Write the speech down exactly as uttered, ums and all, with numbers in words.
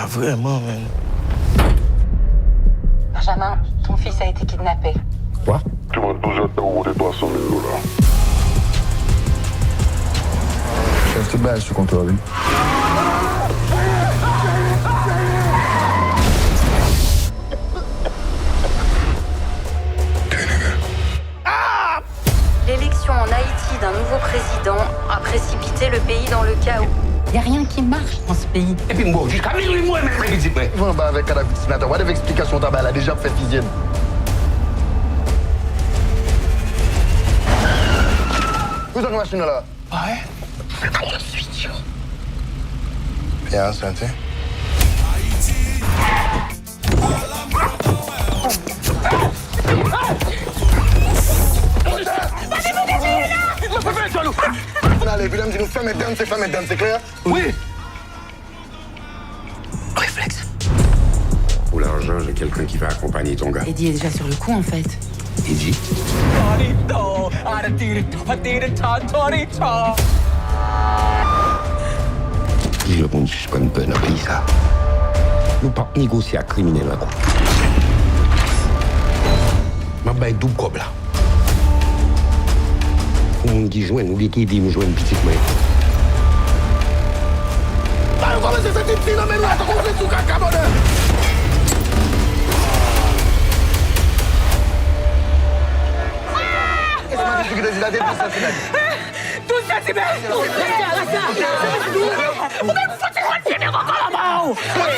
Ah, vrèman, menn. Benjamin, ton fils a été kidnappé. Te mande douz èdtan pou pote twa san mil dola. Chèf, tout bagay sou kontwòl, wi. L'élection en Haïti d'un nouveau président a précipité le pays dans le chaos. Il n'y a rien qui marche dans ce pays. Epi m bo jiska minuit mwen menm epi di mwen. Rive anba avèk kadav Christine atò, whatever eksplikasyon w ta bay la, deja ap fè fizye n. Kote nou machin nan la? Pè ansent, wi. Ann ale, epi lè m di nou fèmen dan, se fèmen dan, se klè? Wi. Réflexe. Pour l'argent, j'ai quelqu'un qui va accompagner ton gars. Eddie est déjà sur le coup en fait. Eddie? Ki jan pou n sispann pè nan peyi sa? Nou p ap negosye ak kriminèl ankò. M ap bay doub kòb la. Pou moun ki jwenn, oubyen ki ede m jwenn pitit mwen. Ba yo kòmanse fè ti pti nan men nou la, tankou w vle sou kaka, bòdè. E se mande sou ki te di la, te douz santimèt. Douz santimèt! Ou menm fouti kontinye kòkòlò ba w!